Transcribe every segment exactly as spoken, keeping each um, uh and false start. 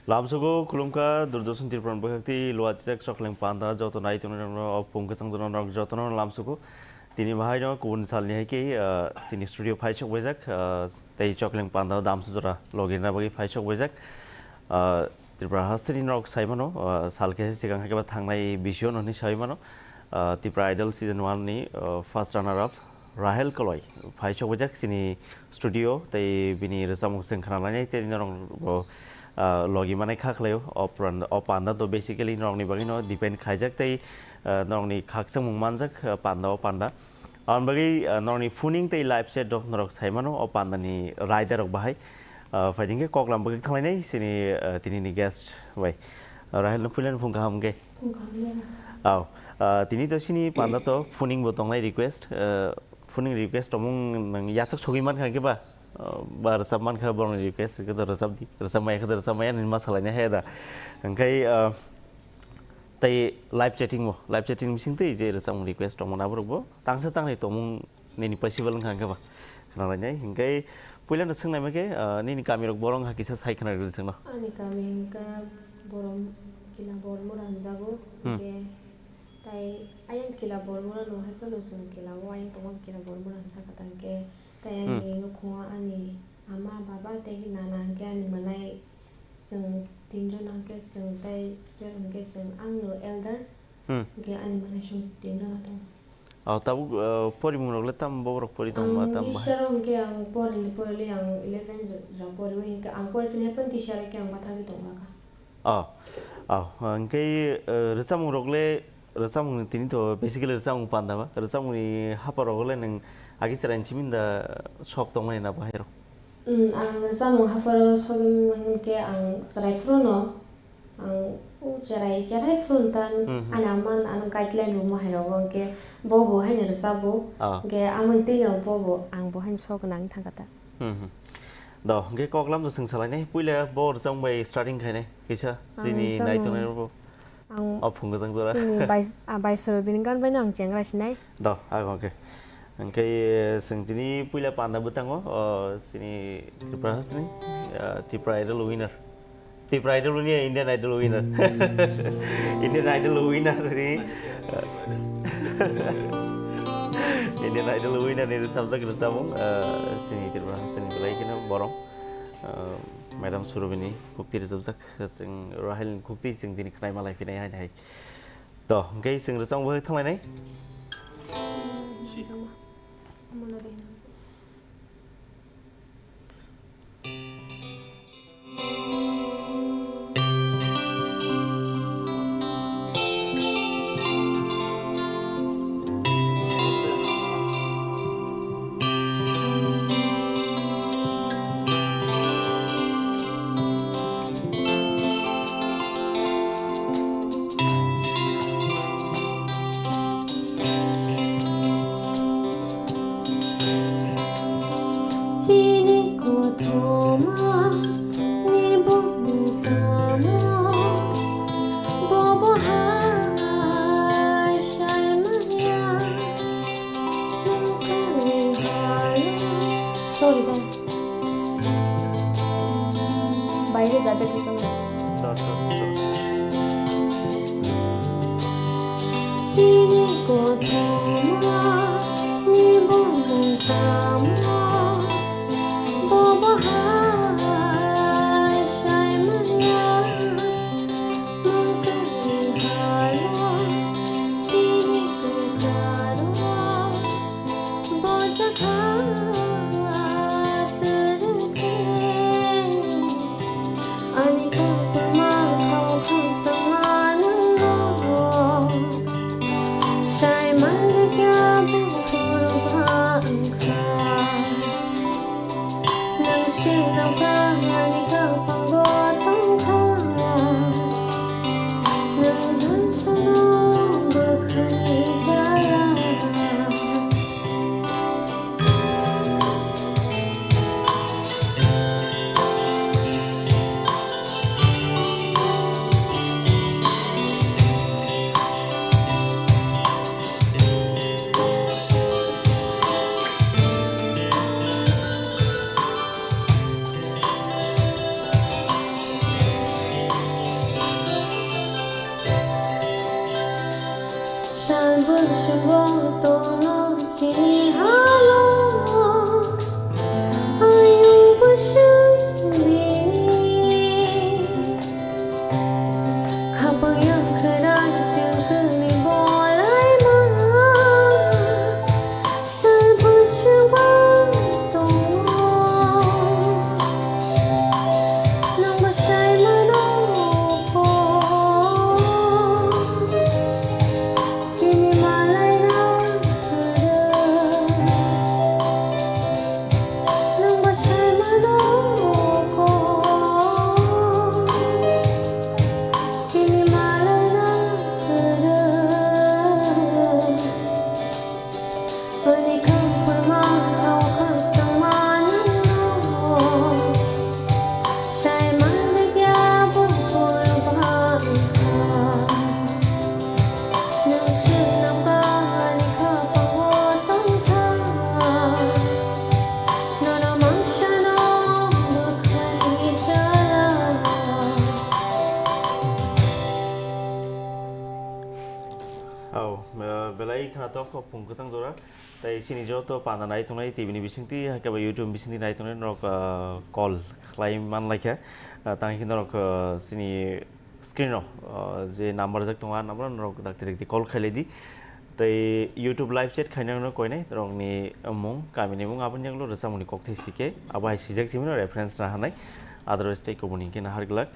Lamsogo khulumkha Doordarshan Tripura ni bwkhak tei luachijak chokleng panda joto nai tongnai rokno o phung kwchang jono norok jotono lamsogo. Tini bahaino kubun salni hai khe, ah, chini studio phai sok baijak, ah, tei chokleng panda damsa jora logi rwna bagwi phai sok baijak. Ah, Tripura hasteni norok sai mano, ah, sal khe sigang hai khe ba thangnai bisio no hinwi sai mano. Ah, Tripura Idol season one ni, ah, first runner up Rahel Koloi phai sok baijak chini studio tei bini rwchapmung chwng khna lainai tei norok bo, ah, logi manai kha khlaio. O pran-, o panda to basically norokni bagwino depend khaijak tei, ah, norokni khakchangmung manjak, ah, panda o panda. Aboni bagwi, ah, norokni phoning tei live chat rok norok sai mano o pandani raida rok bahai. Ah, phai dingkhe koklam bagwi thanglainai chini, ah, tinini guest bai. Ah, Rahel no puilano phung kaham khe. Phung kaham le. Au, ah, tini to chini panda to phoning bo tongnai request, ah, phoning request tongmung nang yachak sogwi mankha khe ba? Ah, ba rwchap mankha borokni request, khe to rwchap di. Rwchap maya khe to rwchap maya hinwi ma salainai hai da. Hwnkhe, ah, tei live chatting bo, live chatting bising tei je rwchapmung request tongmani aborok bo tangsa tangnai tongmung nini possible wngkha hwnkhe ba khna lainai. Hwnkhe puilano swngnai ma khe, ah, nini kami rok borok wngkha kisa sai khna rwdi chwngno. Ani kami hwnkha Borom, Kila Bormura hwnjago. Hmm. Hwnkhe tai ayang Kila Bormura no hai phano chwng Kila o ayang tongo Kila Bormura hwnsa kha tang khe tai Hmm. ani nukhungo ani ama baba tei nana hwnkhe ani mwnai chwng tinjon hwnkhe chwng tai hwnkhe chwng ang no elder Hmm. hwnkhe ani mwnai chwng tinjon tongo. Oh, tabuk, uh, porimung rok le tam boborok pori tong ma Ang tam bahai? Teacher hwnkhe ang porili porili ang eleven jora poriwi hwnkhe ang pori philai phano teacher hwnkhe ang bathagwi tong lakha. Oh, oh, hwnkhe, uh, rwchapmung rok le, rwchapmung tini to basically rwchapmung panda ba, rwchapmung ni hapar rok le nwng agi chwrai ni simi da sok tongmani na bahai rok? Hmm, ang rwchapmung hapar o sogwi mangkhe ang chwrai phuru no. Ang o cherai, cherai phuru ta Hmm, hmm. Ani ama ano guideline rwma hai rogo, hwnkhe bo bo haino rwchapbo. Ah. Hwnkhe amoni twino bo bo ang bo haino sok nang thangkha ta. Hmm, hmm. Do, hwnkhe koklam do chwng salainai. Puila bo rwchapmung bai starting khainai. Kisa Ang chini rwchapmung naitongnai rokbo. Ang O phung gajang jora. Chini bai-, ah, baisoro bini gan baino ang chengra sinai. Do, ago khe. Hwnkhe, eh, chwng tini puila panda bwtango, oh, chini Tripura hasteni, ah, Tripura Idol winner. Tripura Idol ni, Indian Idol winner. Indian Idol winner ni, Indian Idol winner ni rwchapjak rwchapmung, ah, chini Tripura hasteni belai kheno borom, ah, Madam Surabhi ni khukti rwchapjak, chwng Rahel ni khukti chwng tini khwnaima lai phinai hai hai. To, hwnkhe chwng rwchapmung bai thanglainai. Chini kothoma ni bumung tamo, bobo hai sai manya, nokni halo. Sorry, guys. Baire jabe kisam. Chini kothoma ni bumung tamo, bobo hai sai manya, nokni halo, chini kwcharo. Nwng sino kha ani khapango tongkha, nwng hansono bwkhani jaya. Kok phung kwchang jora. Tai chini joto panda nai tongnai T V ni bisingtwi, hakhe ba YouTube bisingtwi nai tongnai norok, ah, call khlai man lai kha. Ah, tang khe norok, ah, chini screen o, ah, je number jak tongo, a number o norok dakti dakti call khailai di. Tai YouTube live chat khainai no koinai norokni mung, kami ni mung, aboni yagulo rwchapmung ni kok thai si khe, abo hai sijak simi no reference na hanai. Otherwise tei kubuni hwnkhe nahar glak.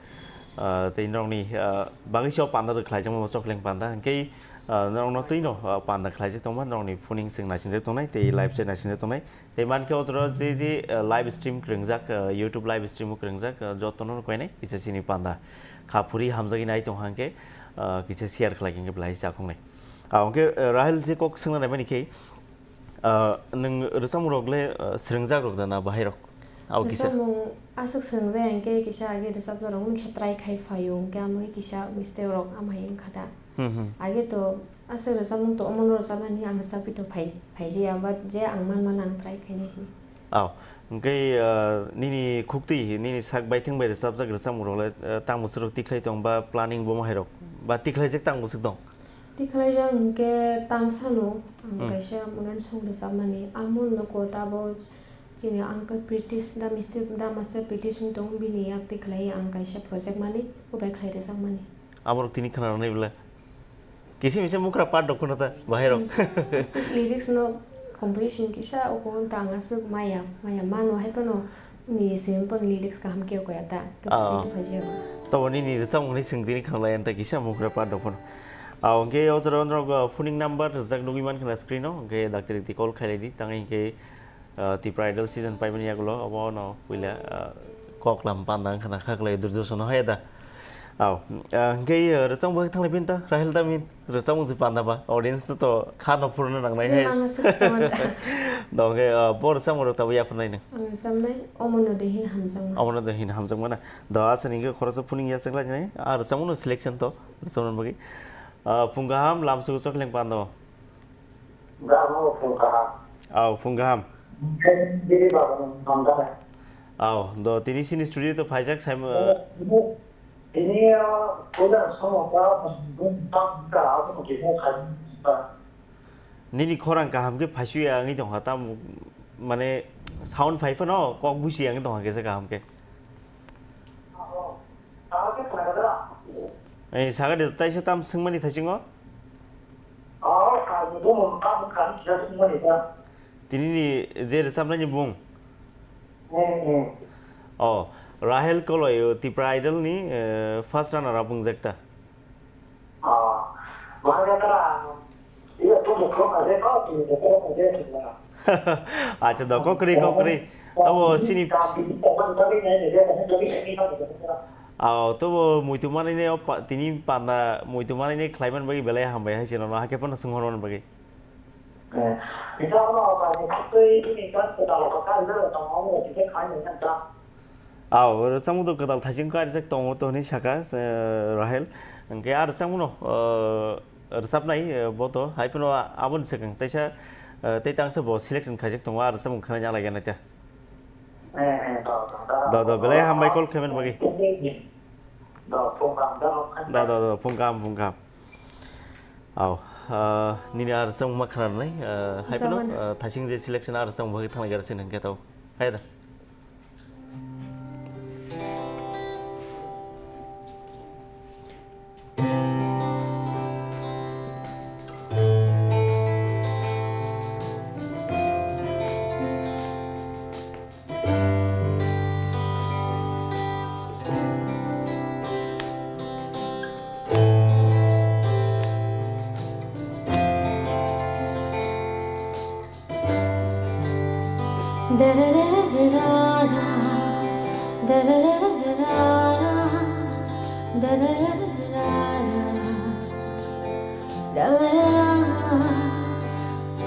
Ah, tei norokni, ah, bagwi se o panda rwkhlaijakma bo chokleng panda. Hwnkhe, ah, norokno twi no, ah, panda khlaijak tongma, norokni phoning chwng naisingjak tongnai, tei live chat naisingjak tongnai. Tei mankhe o jora je, je, ah, live stream kwrwngjak, ah, YouTube live stream o kwrwngjak, ah, jotono koinai kisa chini panda kha phuri hamjagwi nai tong hwnkhe, ah, kisa share khlai hwnkhe belai chakhugnai. Ah, hwnkhe, ah, Rahel je kok swngna naimani khe, Ah, nwng rwchapmung rok le, ah, swrwngjak rok da na bahai rok? Abo kisa. Rwchapmung aswk swrwngjak hwnkhe kisa age rwchapjak rok mungsa try khai phaio, hwnkhe amo kisa mistake rok ama hai wngkha da. Hmm, hmm. Age to aswk rwchapmung to omono rwchapnani ang rwchapwi to phai, phaijaya, but je ang man mano ang try khainai hwnwi. Aw, hwnkhe, ah, nini khuktwi, nini sak baithang bai rwchapjak rwchapmung rok le, ah, tang bwswk rok tikhlai tong ba planning bo hai rok ba tikhlaijak tang bwswk tong? Tikhlaijak hwnkhe tangsano ang Hmm. kaisa mungani song rwchapmani. Amo nugo tabo chini uncle Pritish da mister, da master Pritish wng tong, bini yak tikhlai ang kaisa project mani, bo bai khlai rwchapmani. Aborok tini khna rwnai bwle. Kisi misa mukra part rok phano ta bahai rok. Aswk lyrics no composition kisa oko wng tang aswk maya, maya mano hai phano. Ni simple lyrics kaham khe okoya ta. Ah. Khe phaji abo. Tobo nini rwchapmung ni swng tini khanglai anta kisa mukra part rok phano. Ah, hwnkhe o jora norok, ah, phoning number rijak nugwi mankha na screen o, hwnkhe dakti dakti call khailai di, tangwi hwnkhe, ah, Tipra Idol season paimani yagulo obo no puila, ah, koklam panda wngkha na khaklai Durjosono hai da. Aw, ah, hwnkhe, ah, rwchapmung bai thanglai phin ta, Rahel Damin. Rwchapmung se panda ba, audience to kha no phuruna nangnai hai. Jemano swk se manta. Do hwnkhe, ah, bo rwchapmung rok tabuk yapharnai nang. Ang rwchapnai, omono de hin hamjakma. Omono de hin hamjakma na. Do aswk hwnkhe khoroksa phuning yachak lai nai, ah, rwchapmung no selection to, rwchapmung bagwi. Ah, phung kaham, lamsugo chokleng panda o. Gamo phung kaham. Aw, phung kaham. Bini baba no hamjakma. Aw, do tini sini studio to phaijak sai. Tini, ah, puila somo ta, ta, ta, abo kisa khai ta. Nini khorang kaham khe phaisui ya wngwi tongkha, tam, mane, sound phai phano kok busi ya wngwi tongkha kisa kaham khe. Ei, saga de taisa tam swngmani thaisingo? Tini ni je rwchapnai ni bung? Hmm, hmm. Oh, Rahel Koloi, Tipra Idol ni, eh, first runner up wngjak ta. Ah, bahai khe tara, iya, tong tong aje ko, tong tong aje ko. Acha do, kokri, kokri. Tabo sini. Aw, tobo muitu manwi ne, o pa-, tini panda muitu manwi ne khlaiman bagwi belai hambai hai se nono, hakhe phano swnghormani bagwi. Eh, bisa ono ba ni khaktwi bini kan kwtal kwtal jora tong omo kisa khai nang ta. Aw, rwchapmung to kwtal thaising karijak tongo to hinwi saka, eh, Rahel. Hwnkhe a rwchapmung no, eh, rwchapnai, eh, bo to hai phano aboni swkang teisa, eh, tei tangsa bo selection khaijak tongo, a rwchapmung khwnai nang lai gana ta. Eh, eh, do, do, do, do, do, belai hambai call khaimani bagwi. Do, phung kaham, do, do. Do, do, do, phung kaham, phung kaham. Aw, ah, nini a rwchapmung ma khwnanai, ah, hai phano, Jaman. Ah, thaising je selection a rwchapmung bagwi thanglai gana se nang khe to. Hai da.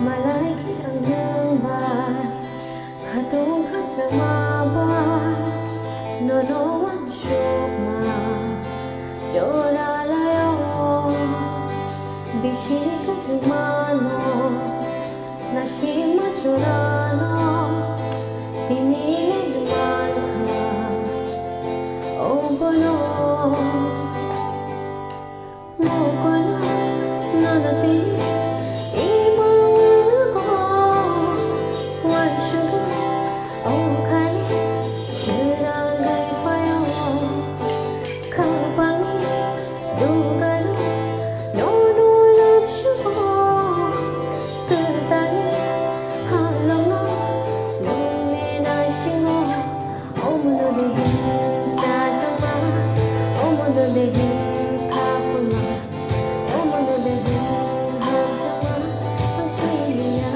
Malai khe ang nwng bai khatung khachama bai nono wansukma jora laio. Bisi khatung mano nasima jorano tini mankha. O bono mokolo nono tini ima Singo, omono de hin chajakma, omono de hin khapuma, omono de hin hamjakma, ang siliya.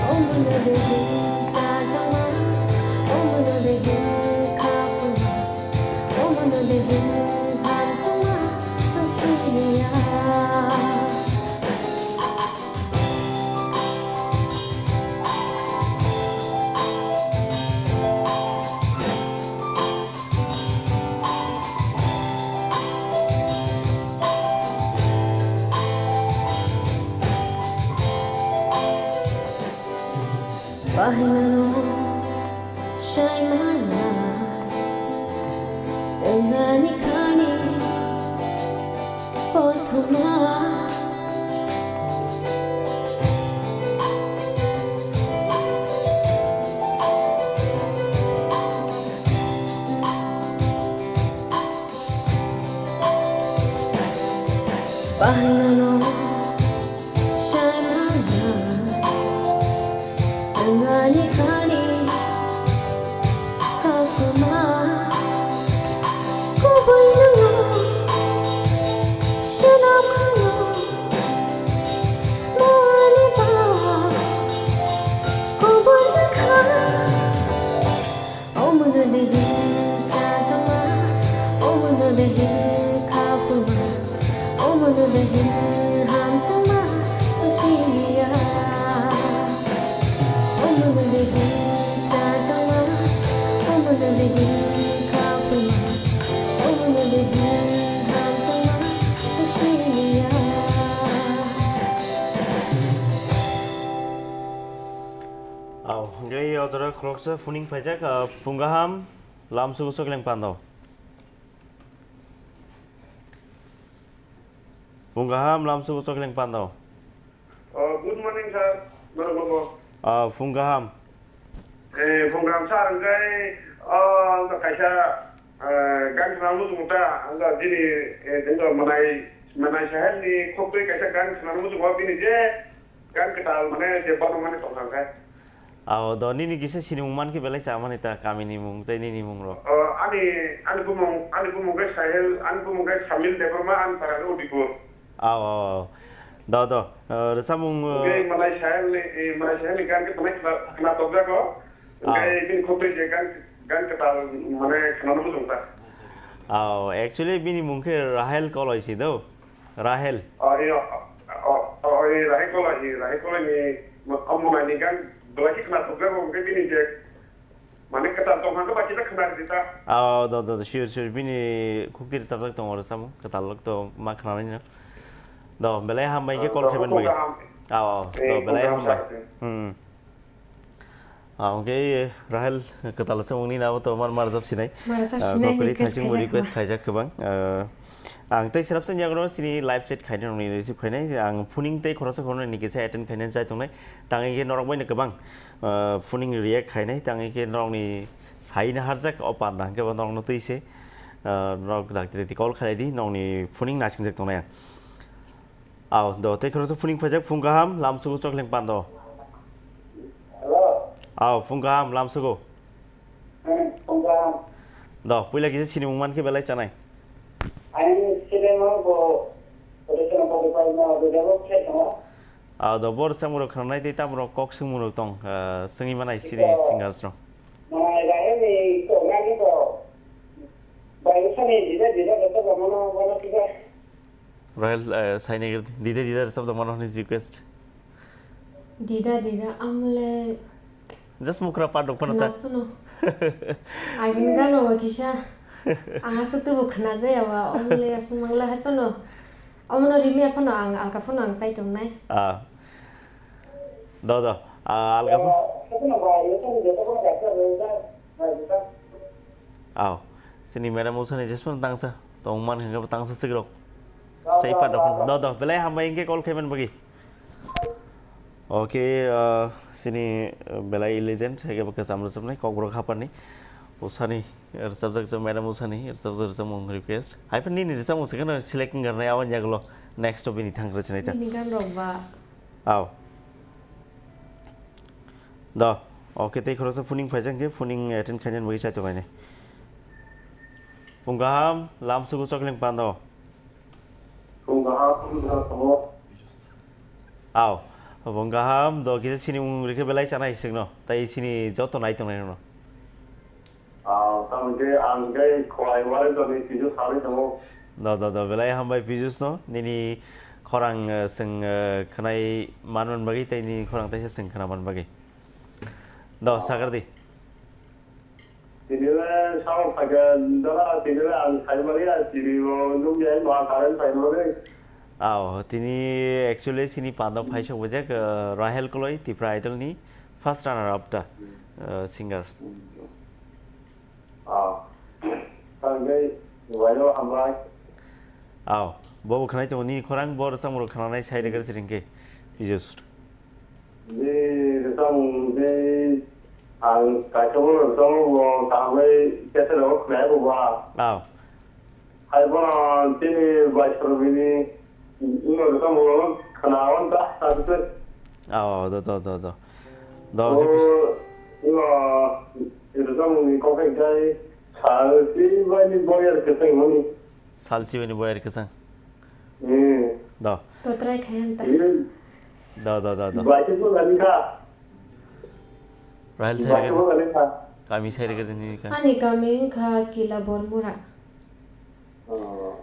Omono de hin chajakma, omono de hin khapuma, omono de hin hamjakma, ang siliya. Bahaino saimanya wngani khani kothoma. Bahaino saimanya wngani khani kothoma. Kubui nungo swnam khano muani ba kubui wngkha. Omono de hin chajakma, omono de hin khapuma, omono de hin hamjakma, ang siliya. Omono de hin chajakma, omono de hin khapuma, omono de hin hamjakma, ang siliya. Au, hingke o jora khoroksa phuning phaijak, ah, phung kaham, lamsugo sokleng pando. Phung kaham, lamsugo sokleng pando. Oh, good morning, sir. Norok bo. Ah, phung kaham. Eh, phung kaham, sir, hingke, oh, wngkha kaisa, eh, gan khna muchung ta, wngkha bini, eh, wngkha manai, manai sahel ni khok twi kaisa gan khna muchung o bini je, Gan kwtal mane je bono mane tongthang khe. Ao do nini kisa sinimung mankhe belai chamani ta kamini mung tei nini mung rok. O, ani, ani bumung, ani bumung khe Sahil, ani bumung khe Samil Debbarma, ani para khe Udipur. Ao, ao, ao. Do, do. Eh, rwchapmung, eh, Hwnkhe Malai Sahil ni, eh, Malai Sahil ni gan khe belai khna, khna tokjago. Ao. Hwnkhe bini khuk twi je gan, gan kwtal mane khnana muchung ta. Ao, actually bini mung khe Rahel Koloi si do. Rahel. O, i, o, o, o, o, i, Rahel Koloi, i, Rahel Koloi ni, mo-, o, Monai ni gan belai khe khna tokjago, hwnkhe bini je, mane, kwtal tong hwnkhe ba kisa khna rwdi ta. O, do, do, do, sure, sure. Bini khukti rwchapjak tongo, rwchapmung. Kwtal lok to ma khna nai no. Do, belai hambai khe O, call do, khaiman khung bagwi. Kaham. O, o, Eh, do, khung belai kaham hambai. Sa. Hmm. Ah, hwnkhe Rahel kwtal se wngni nabo to mar mar jab sinai. Mar jab Ah, sinai, kokri request thaising bo khaijak request khaijak kwbang. Ah, ang tei selap se yago sini live chat khaina rokni receive khainai. Ang phuning tei khoroksa khoroknwi ni kisa attend khaina chai tongnai. Tangwi khe norok bai no kwbang, ah, phuning react khainai. Tangwi khe norokni saina harjak o panda hwnkhe bo norokno twi se, ah, norok dakti dakti call khalai di, norokni phuning nasingjak tongnai ang. Ao, do, tei khoroksa phuning phaijak, phung kaham, lamsugo chokleng pando. Hello. Ao, phung kaham, lamsugo. Hmm, phung kaham. Do, puila kisa sinimung mankhe belai chanai. Ang sinimung bo, bo de seno bo de pai na, bo de bo khe tong. Ao, do, bor samung rok khnanai tei tamo rok kok swngmung rok tong, ah, swngwi manai sini Ito. Singers rok. Manai rai ni to, nani to. Bai sani dida dida de to, mano, mano kisa. Rahel, eh, saini gir, dida, dida, rwchap tongmano hwnwi request. Dida, dida, amle Just mukra part rok phano ta. Khna phano. Agin gano wa kisa. Ang aswk tubu khna jaya wa, amle aswk mangla hai phano. Omono rimi phano ang alka phano ang sai tongnai. Ah. Do, do. Ah, alka phano. Ao. Sini madam usani jesman tangsa. Tongman hingke tangsa sigrok. Sai pat rok. Do, do. Belai hambai hingke call khaiman bagi. Okay, ah, sini, ah, belai legend, hingke baka samra samnai, kokborok haparni. Usani, rwchapjak jok madam usani, rwchapjak rwchapmung request. Hai phani nini rwchapmung second select ngarnai awan yagulo. Next to bini thang rwchinai ta. Bini gan rok ba. Ao. Do. Oke, tei khoroksa phoning phaijak khe phoning attend khainani bagwi chaitok kainai. Phung kaham, lam sugu chokleng pando. Phung kaham, phung kaham tongo. Aw, phung kaham, do kisa sini mung rikhe belai chana isingno, tei sini joto nai tongnai rokno. Ah, tamo khe ang khe khwlai uari tongwi Pijus salai tongo. Do, do, do, belai hambai Pijus no, nini khorang, eh, chwng, eh, khwnai manman bagwi tei nini khorang teisa chwng khwnaman bagwi. Do, sagar di. Tini le sao phaikha, dala, tini le ang saimani, a tini bo nung ya ma current saimani. Aw, tini actually sini pando phaisok bujak, eh, Rahel Koloi, Tipra Idol ni first runner up ta, eh, singer. Ah, tangwi, wayo hambai. Aw, bo khwnai tongo ni khorang, bo rwchapmung rok khwnanai sai rwgwk se ringkhe, Pijus. Ni rwchapmung tei ang kaisa bo rwchapmung bo tangwi kesa rok khwnai bo ba. Aw. Hai bono chini bai soro bini ino rwchapmung khwna on ta ta tei. Aw, do, do, do, do. Do, o, ino rwchapmung ni kok hai kai sal si bai ni boyar kwchang mani. Salchi bini boyar kwchang. Hmm. Do. To try khayan ta. Hmm. Do, do, do, do. Bai se ko lani kha. Rahel Bai se ko Sairikar. Lani kha. Kami Sairikar ni ka. Ani kami wngkha Kila Bormura. Oh.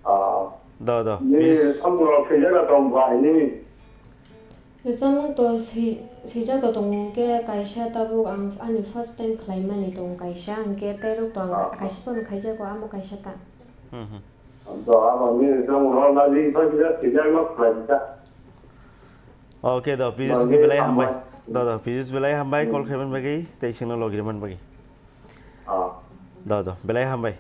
Ah. Do, do. Ni Please. Samung phejak tong bai ni. Rwchapmung to swi-, swijak tongo, hwnkhe kaisa tabuk ang ani first time khlaimani tongo kaisa, hwnkhe tei rok to ang Ah. kaisa phano khaijago, amo kaisa ta. Hmm, hmm. Do, amo ni rwchapmung rok na di, first time swijak no khlaijak. Okay, do, Pijus Bangwi belai hambai. Hambai. Do, do, Pijus belai hambai, Hmm. Call khaiman bagwi, tei singno logi man bagwi. Ah. Do, do, belai hambai.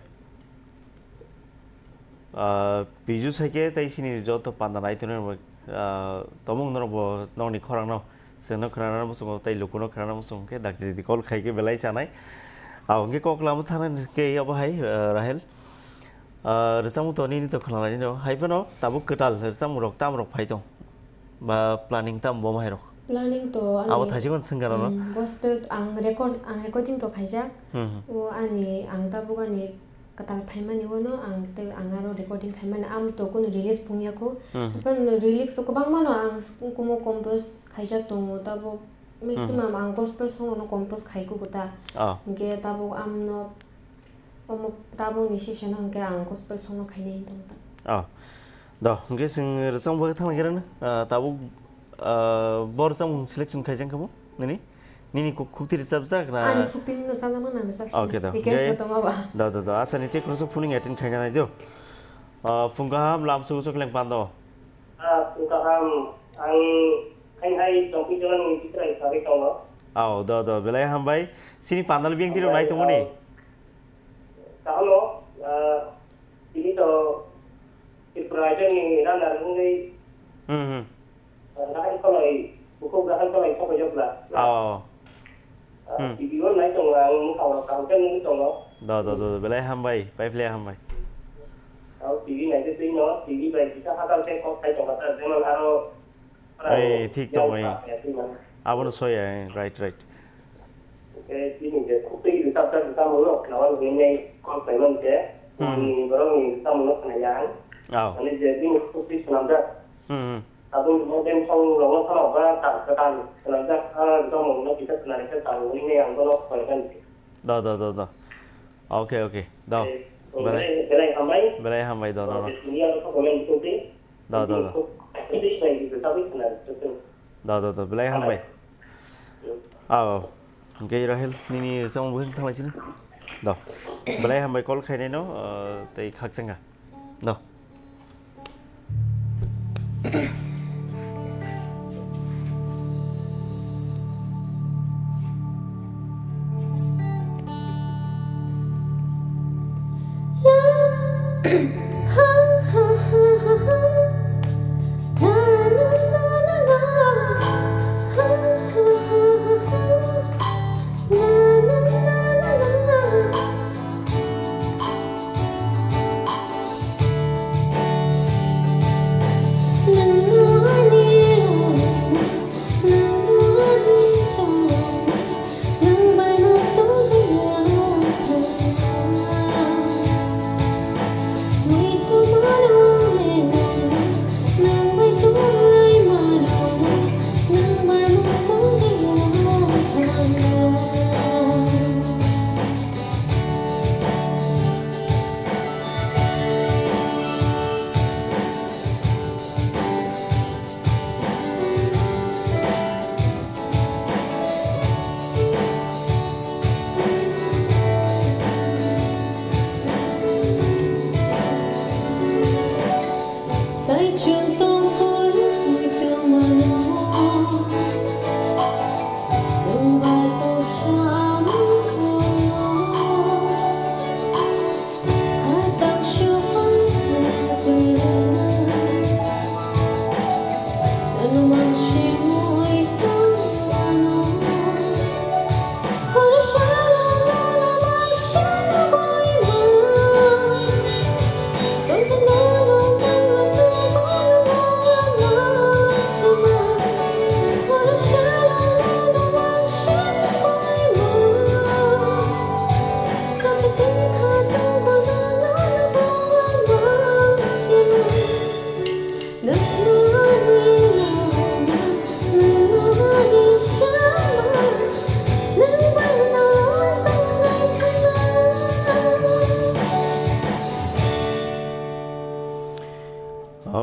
Ah, Pijus hai khe tei sini joto panda nai tonwi rok, ah, tomung norok bo nokni khorang no chwngno khwnana muchungo tei lukuno khwnana muchungo khe dakti call khai khe belai chanai. Ah, hwnkhe kok lama thangna khe abo hai, ah, Rahel. Ah, rwchapmung to nini to khwnalaini no. Hai phano tabuk kwtal rwchapmung rok tam rok phai tong. Ba planning tamo bo hai rok? Planning to ani, Abo thaisingmani swngkha nono? Mm, gospel ang record, ang recording to khaijak. Hmm, hmm. O ani, ang tabuk ani kwtal phaimani uano ang tei ang aro recording khaimani, am to kunu release phungya kho. Hmm, hmm. Hapan lyrics to kwbangma no ang s-, kumo compose khaijak tongo, tabuk Hmm, hmm. maximum ang gospel song no compose khai kho ta. Oh. Hwnkhe tabuk amno Omo tabukni session o hwnkhe ang gospel song no khainai tong ta. Oh. Do, hwnkhe chwng rwchapmung bagwi thangna khe rwno, ah, tabuk, ah, bo rwchapmung selection khaijak khe bo nini? Nini khuk-, khukti rwchapjak na? Ani khukti no rwchapjakma nang rwchap sini. Okay, do. Request Hwnkhe bo tongo ba? Do, do, do. Asa ni tei khoroksa phoning attend khaina nai do. Ah, phung kaham lam sugu sok leng pando. Ah, phung kaham ang hai hai tongpi jora ni chitra hisab bai tongo. Oh, do, do. Belai hambai. Sini pandal biyang tiro Hambai, nai tongmani? Oh. Kaham no, ah, tini to Tripura Rajya ni runner wngwi, Hmm, hmm. ah, Rahel Koloi, bukhuk Rahel Koloi sokojak bla. Oh. Ah, Hmm. T V o nai tongo ang, bwkhao rok kaham khe nugwi tongo. Do, do, do, do, belai hambai, paiphlai hambai. Ang T V naitwi twi no, T V bai kisa hakal khe kok khai tongo ta, jemon aro Ai, thik tongo, eh. Abono soya, eh, right, right. Hwnkhe chini je khukti rwchapjak rwchapmung no khnawan hwnwi nai call khlaimani je, Hmm. Ni borokni rwchapmung no khnaya ang. Oh. Ani je bini khukti swnamjak. Hmm, hmm. Tabuk modern song rokno phano ba ta kwtal swnamjak, ah, rwchapmung no kisa khwnarikhe chalo hwnwi nai ang bono khlaimani. Do, do, do, do. Okay, okay. Do. Eh, Belai, belai, belai hambai. Belai hambai, do, do, do. Oke, sini aro kok komen itu, oke? Do, do, do. Itu, itu, itu, tapi kenal, itu. Do, do, do. Belai hambai. Hambai. Ah, oh. Hwnkhe Rahel, nini rwchapmung buhin thanglai sini. Do. Belai hambai call khainai no, eh, tei khakchangkha. Do.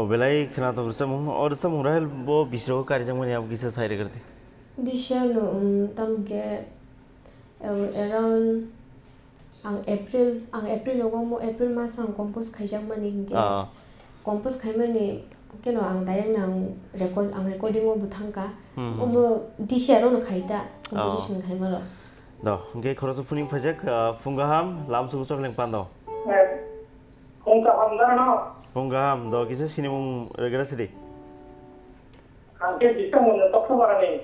Belai khwnathok rwchapmung, o rwchapmung Rahel bo bisiro karijakmani abo kisa sai rwgwrdi. This year no, um, tamke, uh, around ang April, ang April rogo mo April mas ang compose khaijakmani hinkhe. Ah. Compose khaimani keno ang direct no ang record, ang recording o bo thangkha. Hmm, hmm. Omo this year no khaita, ah, composition khaimalo. Do, hinkhe khoroksa phuning phaijak, ah, phung kaham, lamsugo chokleng pando. Eh, phung kaham da no? Phung kaham, do, kisa sinimung regra sidi. Ang khe Biswamoni Toksoparani.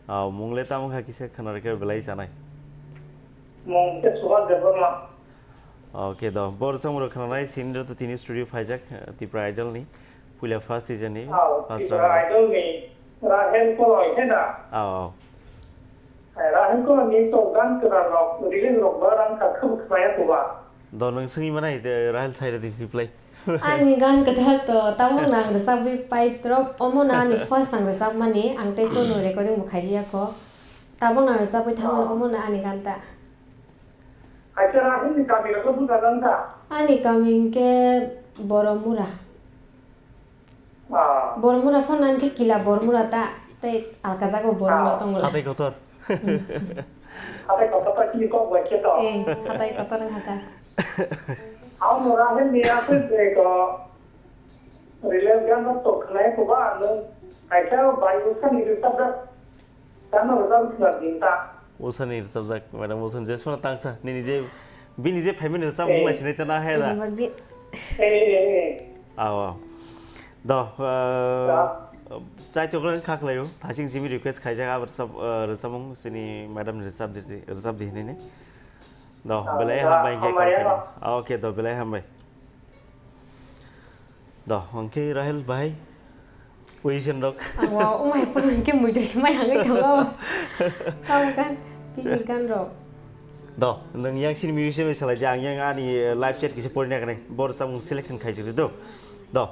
Ah, mung le tamo kha kisa khwna rwkhe belai chanai. Mung khe Suhas Debbarma. Okay do, bo rwchapmung rok khwnanai chini rw tini studio phaijak, eh, Tipra Idol ni. Puila first season ni, oh, first Tipra round. Idol ni Rahel Koloi khe da? Oh, oh. Eh, Rahel Koloi ni to gan kwran rok, release rok ba rang kha khub khwlaiya kuba. Do nwng swngwi manai, eh, Rahel sai rwdi reply. Ani gan kwthar to, tabuk nang rwchapwi pai drop, omo na ani first ang rwchapmani, ang tei kono recording bo khaijaya kho. Tabuk nang rwchapwi thangmani, oh, omo na ani gan ta. Acha, Rahel ni kami rok buja gan ta? Ani kami hinkhe Boromura. Ah. Bormura phano nang khe kila Bormura ta, tei alka jaga Bormura, ah, tongo. Hatai kotor. Hmm. Hatai kotor ta chini kok bai khe to. Eh, hatai kotor wng kha ta. Ang no Rahel ni aswk de ko release gan to khnai ko ba no kaisa bai usa ni rwchapjak. Tamo rwchap swnam din ta. Usani rwchapjak, madam, usani jesmano tangsa, nini je, bini je phaimani rwchapmung, eh, lai sinai ta na he da. Bini bagwi. Eh, eh, eh. Aw, aw. Do, uh, da. Chaitok rang kha khlaio, thaching simi request khaijak, abo rwchap, uh, rwchapmung, sini madam ni rwchap di, rwchap di hinini. Do, ah, belai da, hambai hinkhe hambai kha ya, khaina. Ah, okay, do, belai hambai. Do, hwnkhe Rahel bahai, position rok. Ang wa, umai phano hwnkhe muitu se mai hangwi tongo. Tamo kan, bini gan rok. Do, nwng yang sini musician bai salai di, ang yang ani, eh, live chat kisa porina kanai. Bo rwchapmung selection khai jodi do. Do.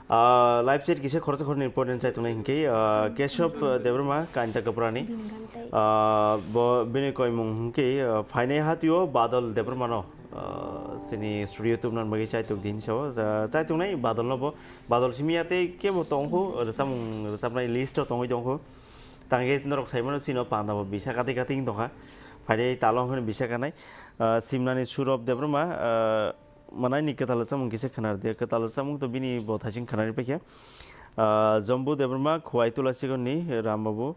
Ah, live chat kisa khoroksa khoroknwi important chai tongnai hwnkhe, ah, Keshob, eh, Debbarma, Kainta Kaprani. Bini gan tai. Ah, bo, bini koimung hwnkhe, ah, phainai hatio Badal Debbarma no. Ah, sini studio tubuna bagwi chaitok din sao. Ah, chaitok nai Badal no bo. Badal simi ya tei kebo tongkhu, rwchapmung rwchapnai list o tongwi tongkhu. Tangkhe norok saimano sino panda bo bisa kati kati wng tongkha. Phainai talo hwnkheno bisa kanai. Ah, simnani Surab Debbarma, ah, manaini kwtal rwchapmung kisa khwnar de. Kwtal rwchapmung to bini bo thaching khwnari paikha. Ah, Jombu Debbarma, Khwai Tulasikon ni Rambabu.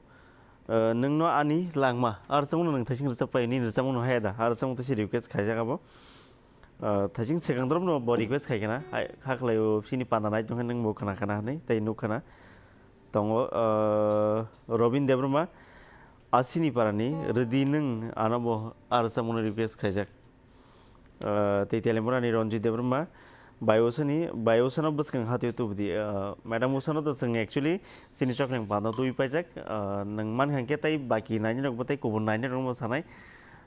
Eh, nwngno ani langma, ar rwchapmungno nwng thaising rwchap pai, nini rwchapmungno haya da, ar rwchapmung thaising request khaijak abo. Eh, thaising swkang drop no bo request khai khna, hai, kha khlai o, sini panda nai tongkhe nwng bo khna khna hwnwi, tei nuk khna tongo, eh, Robin Debbarma, Asini Parani, Rwdi nwng ano bo ar rwchapmungno request khaijak. Ah, tei Telemurani Ranjit Debbarma, bai usani, bai usano bwskang hatio tubudi. Ah, madam usano to chwng actually chini chokleng pando twi paijak. Ah, nwng mankha hwnkhe tei baki nainirok bo tei kubun nainirok bo sanai.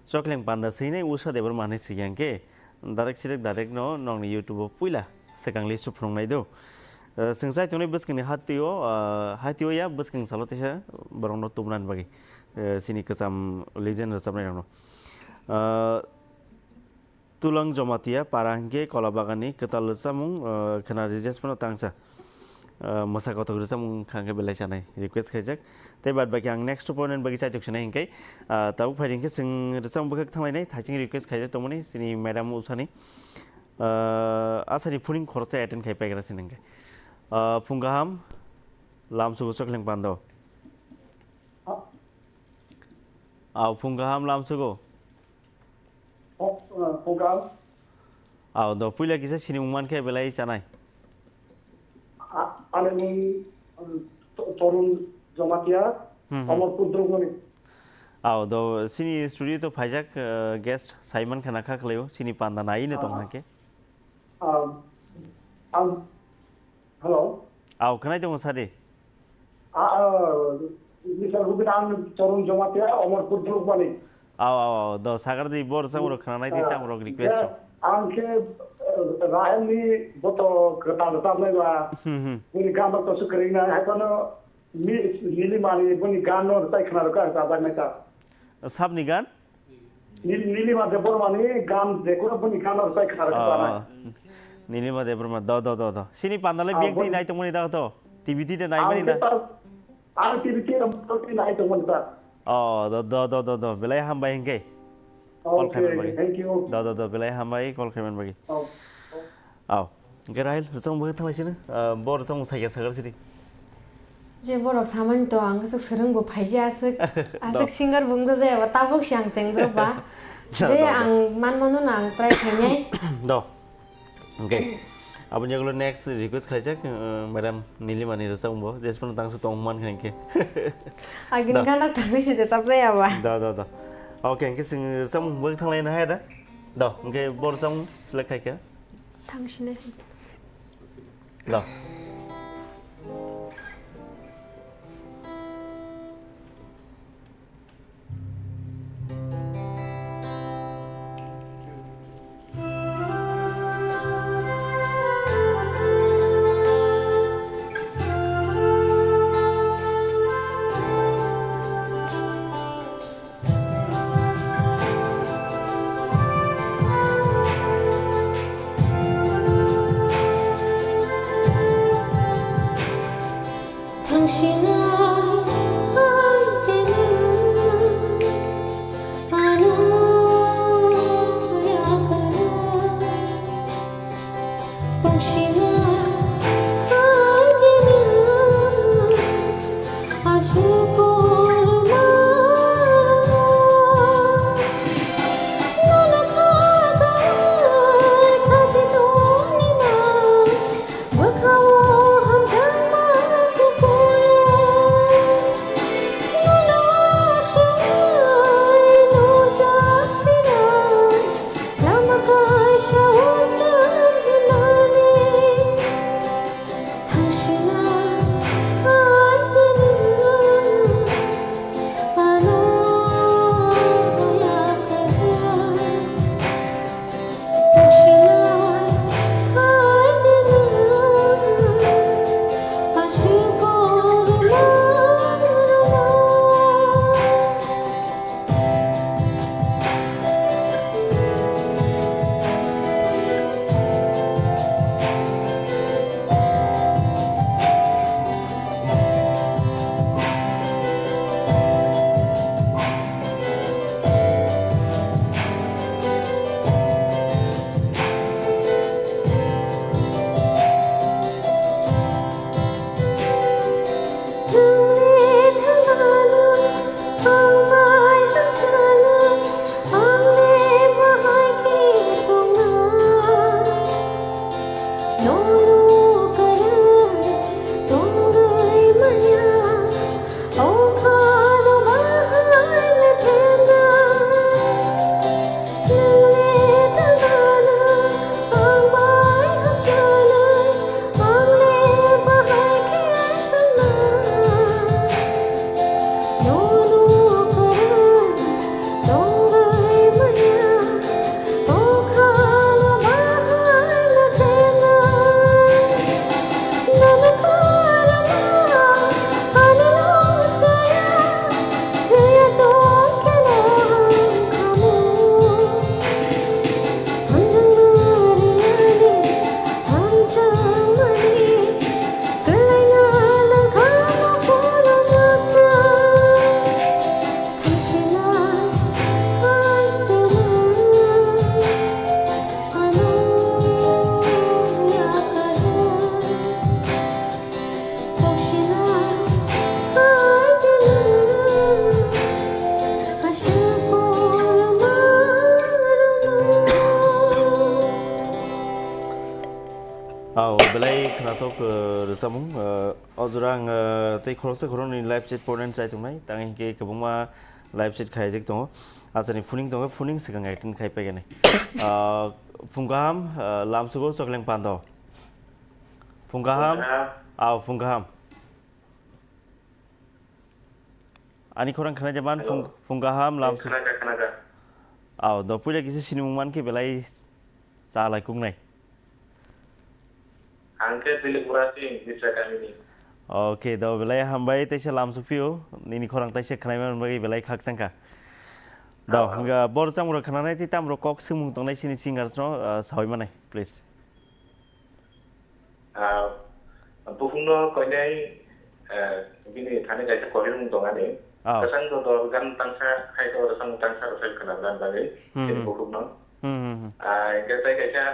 Chokleng panda swinai usa Debbarma hinwi swikha hwnkhe direct sirek direct no nokni YouTube o puila swkang list o phunuknai do. Ah, chwng chai tongnai bwskangni hatio, ah, hatio ya bwskang salo teisa borokno tubunani bagwi, eh, chini kwcham legend rwchapnairokno. Ah, Tulang Jomatia para hwnkhe Kolabagani kwtal rwchapmung, ah, khwna request phano tangsa. Ah, mwsa kothok rwchapmung wngkha hwnkhe belai chanai request khaijak. Tei baad baki ang next opponent bagwi chaitok sinai hwnkhe, ah, tabuk phai hwnkhe chwng rwchapmung bwkhak thanglainai thaising request khaijak tongmani chini madam usani. Ah, asani phuning khoroksa attend khai paigra sini hwnkhe. Ah, phung kaham, lamsugo chokleng pando. Ah. Aw, phung kaham lamsugo. Oh, uh, phung kaham. Aw, do puila kisa sinimung mankhe belai chanai. A-, ani mung, um, To-, Torun Jomatia, hmm, hmm. Omorpur Drupmani. Aw, do sini studio to phaijak, uh, guest Simon khana kha khlaio, sini panda nai no tong, ah, hake. Um, ang Hello. Aw, khwnai tongo sadi. Ah, ah, Mister Rubidan Torun Jomatia, Omorpur Drupmani. Aw, aw, aw, do sagar di bor sa uro khwnanai di, ah, tamo rok request, yes, rok. Ang khe, eh, Rahel ni boto kwtal rwchapnai ba. Hmm, hmm. Bini gan rok to swkring nai, hai phano mi-, Nilima ni bini gan no rwchai khna rwkha rwchapjaknai ta. Sabni gan? Nil-, Nilima Debbarmani gan, je kono bini gan rwchai khna rwkha. Ah, Nilima Debbarma, do, do, do, do. Sini pandalai Ah, biyang twi bon- nai tongmani da to. T V twi de nai Ang mani ke na. Tar, ang T V twi ang twi nai tongmani da. Oh, do, do, do, do, do. Belai hambai hingke. Call Okay, khaiman bagi. Thank you. Do, do, do. Belai hambai call khaiman bagi. Oh. Aw. Hingke Rahil, rwchapmung bo thanglai sini. Ah, bo rwchapmung saikha sakar sini. Je borok samani to ang aswk swrwng bo phaikhe aswk, aswk Do. Singer bung do jaya ba tabuk si ang chengdrop ba. Do, Je do, do. Ang man mano na ang try khainai. Do. Okay. Aboni ulo next request khaijak, uh, Madam Nilima ni rwchapmung bo. Jesphano tangsa tong man kha hingke. Agini Do. Gana tangwi si rwchap jaya ba. Do, do, do. Okay, hingke sing rwchapmung bo thanglai na hai da. Do, hingke bo rwchapmung select khaikha. Thang sini. Do. Aw, belai khwnathok, eh, rwchapmung, eh, o jora ang, eh, tei khoroksa khoroknwi live chat poinani chai tongnai, tang hinkhe kwbangma live chat khaijak tongo. Achani phuning tongo, phuning swkang attend khai paiganai. Ah, phung kaham, ah, lamsugo Chokleng Pando. Phung kaham? Phung kaham. Aw, phung kaham. Ani khorang khna jaman. Hello. Phung, phung kaham lamsu. Khna ja, khna ja. Aw, do puila kisa sinimung mankhe belai chalai kungnai. Ang khe Philip Murasing, Mitra kamini. Okay, do belai hambai, teisa lamsuk phio, nini khorang teisa khnaima bagwi belai khakchangkha. Do, ah, ah, hwnga bor chamro khnanai tei tamro kok swngmung tongnai sini singers no, ah, sawi manai, please. Buphungno koinai, eh, bini thani kaisa kohirmung tongani. Oh. Kwchang dodol gan tangsa hai to rwchapmung tangsa rwchap khwna bwlani bagwi. Hmm, bini hmm. Buphungno. Hmm, hmm, hmm. Ah, hingke tai kaisa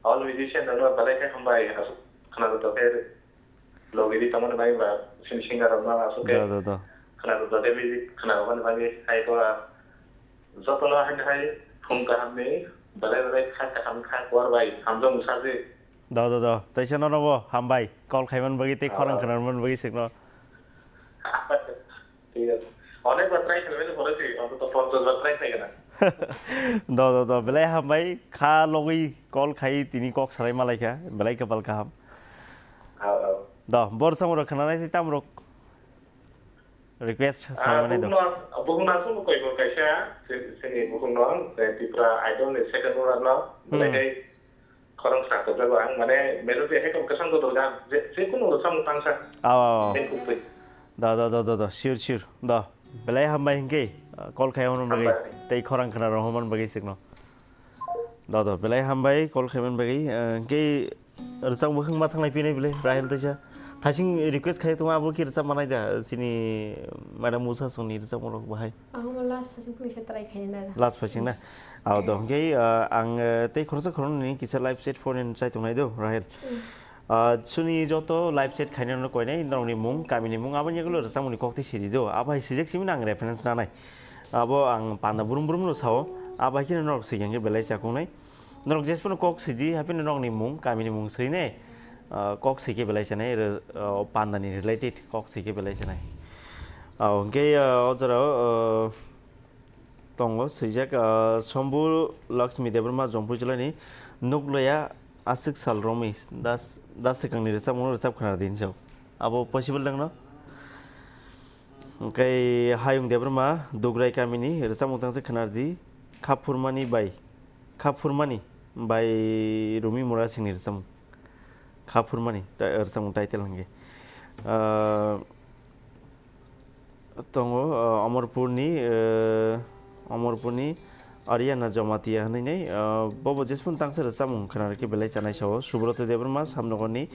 all musician rokno belai khe hambai aswk khwna dodol khe logi di tongmani bagwi ba sini singer rokno aswk khe. Do, do, do. Khwna dodol khe music khwna rwmani bagwi hai to, ah, jotono hai hai phung kahamni belai belai kha kaham kha kuar bai hamjak sajak. Do, do, do. Teisa nono bo hambai. Call khaiman bagwi tei khorang khwnaman bagwi swkno. Thik ache. Onek bar try khaimani pore se, ontoto ponchash bar try khaigana. Do, do, do. Belai hambai. Kha logwi call khai tini kok salai malaikha. Belai kapal kaham. Ao, ao. Do, bor samung rok khwnanai tei tamrok request salai mani do. Buhung na, buhung na sung koi bo kaisa, se-, sini buhung no, eh, Tripura Idol ni second runner no, hmm. Belai khe Khorang sakjak jago ang, mane, melody hai tong kwchang dodol gan, je, je kunu rwchapmung tangsa. Aw, aw, aw. Tei kupui. Da, da, da, da, da, sure, sure. Da, belai hambai hinkhe, uh, call khai hwnwi bagwi, hambai. Tei khorang khna rw hwnwi bagwi swkno. Da, da, belai hambai call khai hwnwi bagwi, uh, hinkhe rwchapmung bwkhwng ma thanglai phinai bwle, Rahel teisa. Thaising request khai tongma abo khe rwchap manai da, chini madam Musa songni rwchapmung rok bahai. Ang omo last phaising phunuksa try khaina da. Last phaising na? Aw, do, hwnkhe, ah, ang, eh, tei khoroksa khoroknwi kisa live chat phone in chai tongnai do, Rahel. Mm. Ah, chwngni joto live chat khainai rokno koinai, norokni mung, kamini mung, aboni yagulo rwchapmungni kok tei sidi do. Abo hai sijak simi ang reference nanai. Abo ang panda brum brum no sao, abo hai kheno norok sigi hwnkhe belai chakuknai. Norok jesphano kok sidi, hapheno norokni mung, kamini mung swinai, ah, kok sike belai chanai, re-, ah, pandani related kok sike belai chanai. Ah, hwnkhe, ah, o jorao, ah, tongo swijak, ah, Sombu Laxmi Debbarma Jompuijolani Nukleya Aswk Sal Romwi das, das swkangni rwchapmung rwchap khwna di hinwi sao. Abo possible nangno? Hwnkhe Hayung Debbarma Dugrai kamini rwchapmung tangsa khwna di, Khaphurmani bai. Khaphurmani bai Rumi Murasingni rwchapmung. Khaphurmani ta-, rwchapmung title hwnkhe. Ah, tongo, ah, Amarpurni, ah, Amarpurni Ariana Jamatia hwnwi nei, ah, bobo jesphano tangsa rwchapmung khwna rwkhe belai chanai sao. Subrata Debbarma Samnogorni,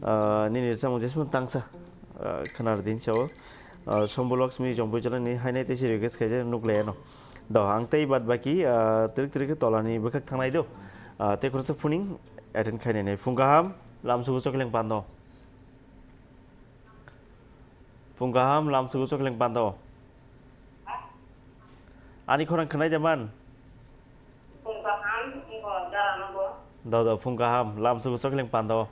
ah, nini rwchapmung jesphano tangsa, ah, khwna rwdi hinwi sao. Ah, Sombu Laxmi Jompuijolani hainai teisa request khaijak Nukleya no. Do, ang tei bad baki, ah, twrwk twrwk khe tolani bwkhak thangnai do. Ah, tei khoroksa phuning attend khainai nai. Phung kaham, lamsugo chokleng pando. Phung kaham, lamsugo chokleng pando. Ani khorang khwnai de man? Phung kaham, phung kaham, dara no bo. Do, do, phung kaham, lamsugo chokleng pando.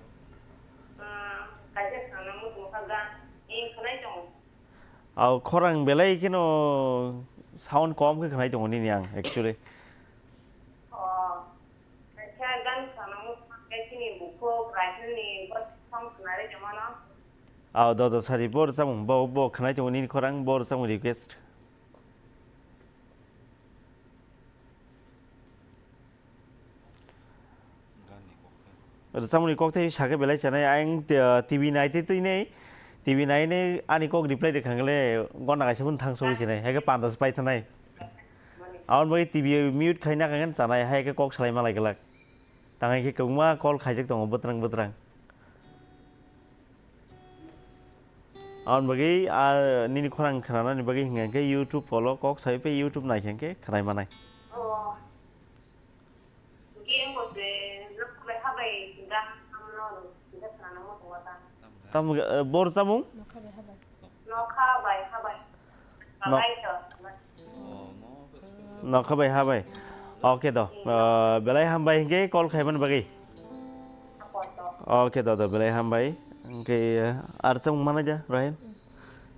Ah, kaisa khana muchung kha ga, ing khwnai tongo. Aw, khorang belai kheno sound kom khe khwnai tongo nini ang, actually. Oh, kaisa gan khana muchung kha chini bukhuk, Raifel ni bo sound khwnari tongmano. Aw, do, do, sari, bo rwchapmung, bo, bo khwnai tongo nini khorang, bo rwchapmung request. Rwchapmungni kok tei sakhe belai chanai, ayang t-, T V nai tei twi nei, T V nai nei ani kok reply rwkha hwnkhe le gonna kaisa phano thang sogwi sinai, hai khe panda se pai thanai. Aboni bagwi T V mute khai nakha hwnkhe chanai, hai khe kok salai malai glak. Tang hai khe kwbangma call khaijak tongo bwtrang bwtrang. Aboni bagwi, ah, nini khorang khwnanani bagwi hwnkha hwnkhe YouTube follow kok sai phai YouTube nai khe hwnkhe khwnai manai. Oh. Game bo se, nok bai habai, gan samno, sida khwnana mo tongwa ta. Tam, eh, bor chamung? Nokha bai habai. Nokha bai habai. No-, Habai to. Nokha bai habai. Okay do. Ah, belai hambai hwnkhe call khaimani bagwi. Okay do, do, belai hambai. Hwnkhe, ah, ar chwng manai da, Rahel?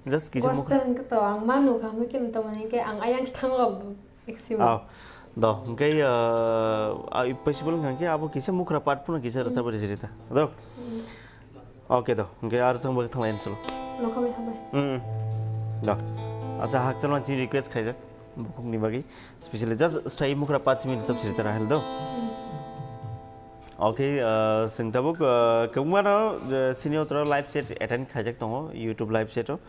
Just kisa mukha. Gospel hwnkhe to ang manu kha, hwnkhe to mani hwnkhe ang ayang thanglo maximum. Ah, do, hwnkhe, ah, ah, possible hwnkhe abo kisa mukra part phano kisa rwchap rwchap rita. Do? Okay do, hwnkhe ar chwng bagwi thanglai chwlo. Nokha bai habai. Hmm. Do. Asa hakchalma chini request khaijak. Bukhukni bagwi specially just stay mukra pachimi rwchap siri tara hel do. Okay, ah, chwng tabuk, ah, kwbangmano, ah, sini otro live chat attend khaijak tongo, YouTube live chat o.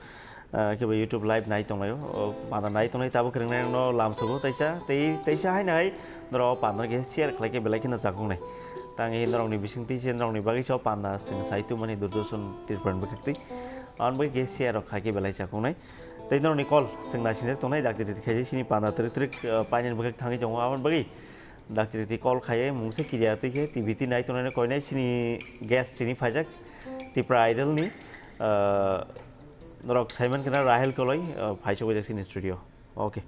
Ah, kebo YouTube live nai tonglaio. O, panda nai tongnai tabuk kwrwngnai no lamsogo taisa, tei, taisa haino hai norok o panda khe share khlai khe belai kheno jakong nai. Tang hi norokni bisingtwi se norokni bagwi se o panda chwng sai tongmani Durdoson Tripurani bwkhak twi. Aboni bagwi khe share rok khai khe belai chakhoknai. Tei norokni call chwng naisingwk tongnai, dakti dakti khaijak chini panda twrwk twrwk, ah, painani bwkhak thangwi tongo. Aboni bagwi dakti dakti call khaiwi mungsa kiriya twi khe T V twi nai tongnai koinai chini guest chini phaijak Tipra Idol ni, ah, norok saiman khna Rahel Koloi, ah, phaichogwi jak chini studio. Okay.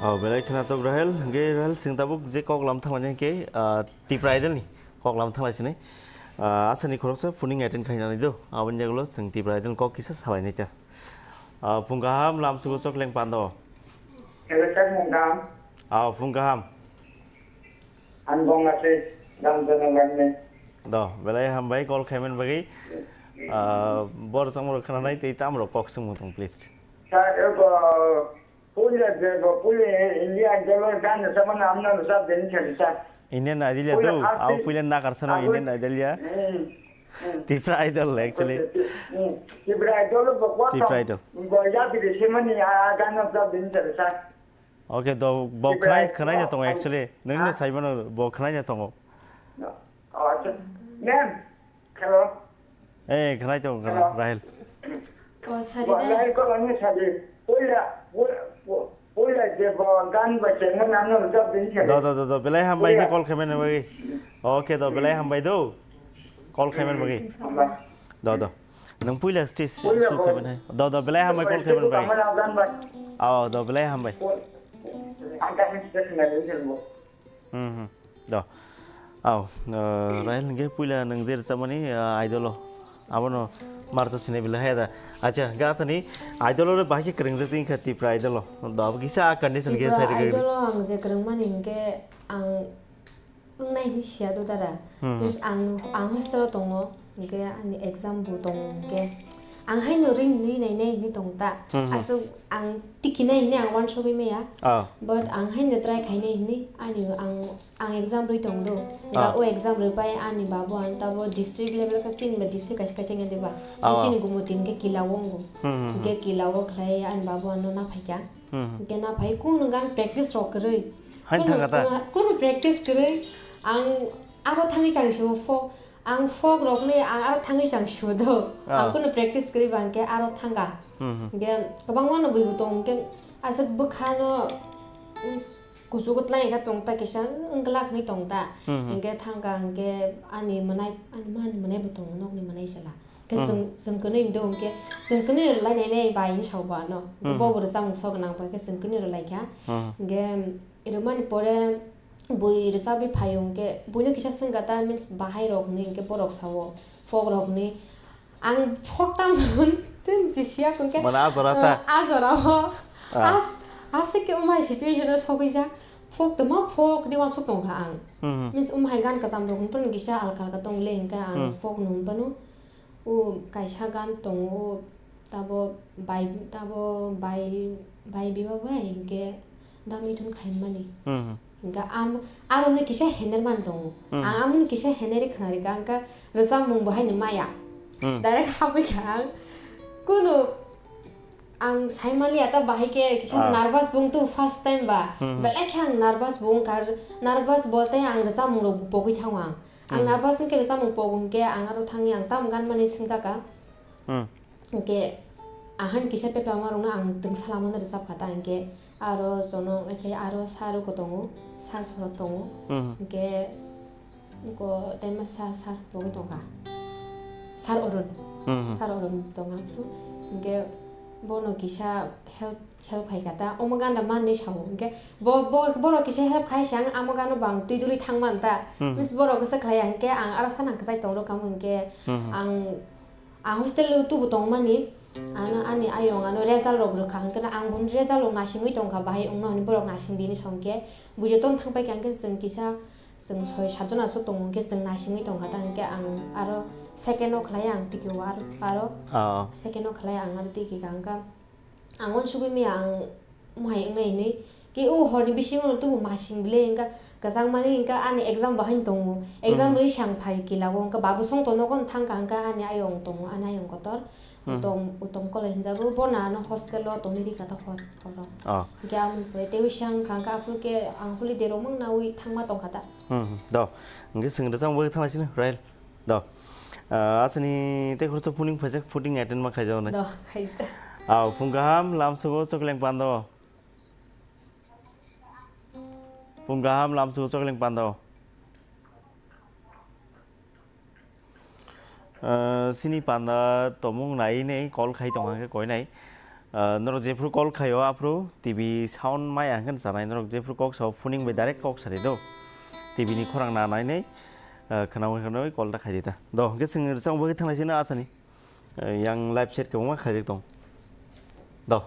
Oh, belai khwnathok Rahel, hwnkhe Rahel chwng tabuk je kok lam thanglainai khe, ah, Tipra Idol ni kok lam thanglai sinai. Ah, asani khoroksa phuning attend khainani do, aboni yagulo chwng Tipra Idol kok kisa salainai ta. Ah, phung kaham lam sugo chokleng pando. Hello, sir, phung kaham. Ah, phung kaham. Ang bong ase, dam jana lagne. Do, belai hambai call khaiman bagwi. Ah, bor samro khananai tei tamro kok sungmo tong, please. Sir, ego, puila je, go, puila India Idol gan sama namna sa den khen, sir. Indian Idol ya Puila do, first au thing, puila nakar sano aku, Indian Idol ya. Hmm, hmm. Tipra Idol, actually. Hmm, Tipra Idol, go, Tipra Idol. Go, ya, bide semani, ah, gan sa den khen, sir. Okay, do, bo Tipra khwnai, khwnai na tongo, actually. Nwng no saimano bo khwnai na tongo. No. Oh, acha. Ma'am. Hello. Eh, khwnai tongo, khwnai, Hello. Rahel. Oh, sorry, Bo da. Rahel ko ani sadi. Puila, puila, puila je bo gan ba chengna namno jab din khe. Do, do, do, do, belai hambai Puila. Khe call khaiman bagwi. Okay, do, belai hambai do. Call khaiman bagwi. Hambai. Do, do. Nwng puila stage Puila show bo. Khaiman hai. Do, do, belai hambai call khaiman bagwi. Kamala gan ba. Oh, do, belai hambai. Pul-, Agan stage na din khe bo. Hmm, hmm. Do. Au, uh, Rahel hwnkhe puila nwng je rwchapmani, uh, Idol o. Abono marsa sinai belai haya da. Acha, ga asani Idol o bahai khe kwrwngjak twi wngkha Tipra Idol o. Do, abo kisa condition khe Tipra sai rwgwi. Idol o ang je kwrwngmani hwnkhe ang wngnai hinwi siya do dara. Hmm. Means ang, ang hostel o tongo, hwnkhe ani exam bo tongo hwnkhe Ang haino ring ni nai nai hini tong ta. Hmm, hmm. Aswk ang tiki nai hini ang wansugwi maya. Ah. But ang haino try khai nai hini ani ang, ang exam rwi tong do. Ah. Ga o exam rwi pai ani babu ang tabo district level ka tin ba district kaisa kaisa ngai diba. Ah. Chini gumo tin ke kila wongo. Hmm, hmm, hmm. Ke kila wo khlai ani babu ano na phai kya. Hmm, hmm. Ke na phai kunu gan practice rok kwrwi. Hain kunu, thangkha ta? Kunu, kunu practice kwrwi ang aro thangwi chang sibo fo. Ang folk rok ni ang aro thangwi chang sibo do. Ah. Ang kunu practice kwrwi ba hwnkhe aro thangkha. Hmm, hmm. Hwnkhe kwbangma no bui bo tong hwnkhe aswk bwkha no, mm, kuchugo tlai kha tong ta kisa wng glak ni tong ta. Hmm, hmm. Hwnkhe thangkha hwnkhe ani mwnai, ani mani mwnai bo tongo nokni mwnai sala. Hwnkhe, hmm, chwng, chwng kwnwi do hwnkhe chwng kwnwi rwlai nai nai bai ni sao bo ano. Hmm, hmm. Bo bo rwchapmung sok nang pai khe chwng kwnwi rwlai kha. Hmm. Hwnkhe rwmani pore bui rwchapwi phaio hwnkhe buino kisa swngkha ta means bahai rok hwnwi hwnkhe borok sao folk rok hwnwi ang folk tamo hwn tei jisiya hwnkhe. Mane a jora ta? Ah, a jora o. Ah. As-, aswk khe umai situation o sogwi jak folk tongma folk ni uansuk tongkha ang. Hmm, hmm. Means umai gan kwcham rok hwnphano kisa alka alka tong le hwnkhe ang, hmm, folk no hwnphano. O kaisa gan tongo, tabo bai, tabo bai, bai biba bai hwnkhe da mithun khaimani. Hmm. Hwnkhe am-, aroni kisa hener man tongo. Hmm. Ang amoni kisa hener khna rikha, hwnkhe rwchapmung bo haino maya. Hmm. Direct habwi kha ang. Kunu ang saimaliya ta bahai khe kisa, ah, nervous bo wng tu first time ba. Hmm. Belai khe ang nervous bo wngkha, nervous bo tei ang rwchapmung rok bo pogwi thango ang. Ang, hmm, nervous wngkhe rwchapmung pok hwnkhe ang aro thangwi ang tamo gan mani swngjakha. Hmm. Hwnkhe ahani kisa pepa ma rokno ang twngsa lamano rwchapkha ta hwnkhe aro jono hwnkhe aro sir rok tongo, sir sorok tongo. Hmm. Hwnkhe eko tei ma sir, sir pogwi tongkha. Sir Arun. Hmm. Sir Arun tongkha phuru. Hwnkhe bono kisa help Help khai kha ta, omo gana manwi sao, hwnkhe bo, bo, borok kisa help khai se ang amo gano bo ang twi duli thang man ta. Hmm. Means borok kisa khlai ya, hwnkhe ang aro sana kwchai tong rw kha, hwnkhe, hmm, ang, ang hostel o tubu tong mani, ano ani ayong ano result rok rwkha, hwnkhe no ang boni result rok nasingwi tong kha, bahai wngno hwnwi borok nasing di hinwi sa, hwnkhe bujo tong thang pai kha, hwnkhe chwng kisa, chwng soi sat jona aswk tongo, hwnkhe chwng nasingwi tong kha ta, hwnkhe ang aro second o khlai ya ang tiki o aro, aro, oh, second o khlai ya ang aro tiki kha, hwnkhe Ang uansugwi maya ang mohai wngnai hinwi. Khe o horni bisingo no tubu masing bile wngkha, kwchangmani wngkha ani exam bo haino tongo. Exam, hmm, rwi sang phai kila o wngkha, babu songto nogo no thangkha, wngkha ani ayong tongo, ani ayong kotor. Hmm. Utom, utom kolai hinjago, bono ano hostel o tongwi rikha ta hor, horo. Oh. Hwnkhe amoni pore teibo siya wngkha, wngkha aphuru khe ang holiday rok mang naui thangma tongkha ta. Hmm, hmm. Do. Hwnkhe chwng rwchapmung bai thangnaisino, Rahel. Do. Ah, aswkni tei khoroksa phuning phaijak, phuning attend ma khaijak nai. Do, khaijak. Ah, phung kaham lamsugo chokleng pando. Phung kaham lamsugo chokleng pando. Ah, sini panda tomung nai nei call khai tong hangke koi nai. Ah, norok jephru call khaio aphru T V sound maya hangke chanai, norok jephru kok sao phuning bai direct kok sari do. T V ni khorang na nai nei, ah, khwnaui khwnaui call ta khai di ta. Do, hwnkhe chwng rwchapmung bagwi thanglai sino asani. Ah, yang live chat kwbangma khaijak tong. Do.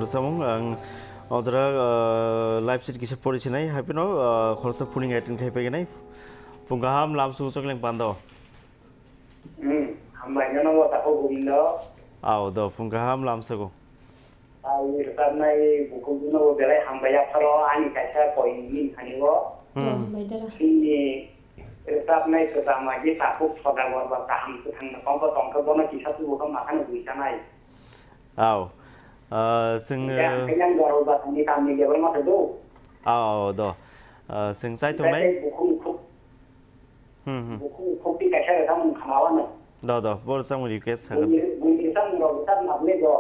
Samung ang o jora, ah, live chat kisa pori sinai, haipino, ah, khoroksa phuning attend khai paigenai. Phung kaham lam sugo chokleng pando. Hmm, hambai no bo tako Gobindo. Ao do, phung kaham lam sugo. Ai rwchapnai bukhuk no bo belai hambai ya pharo ani kaisa koi ni thani bo. Hmm. Hambai dara. Chini rwchapnai kwcham agi takhuk sodagar ba kaham kwthang no tongkha tongkha bono kisa tubu kha makhano bui sanai. Ao. Ah, chwng, Hingke ah, ang khe yang borok ba thani tamni level ma do. Ao, do. Ah, chwng chai tongnai. Tei bukhuk khuk. Hmm, hmm. Bukhuk khuk ti kaisa rwchapmung khana wano. Do, do. Bo rwchapmung request sakha. Buini, buini rwchapmung rok rwchap nabni do.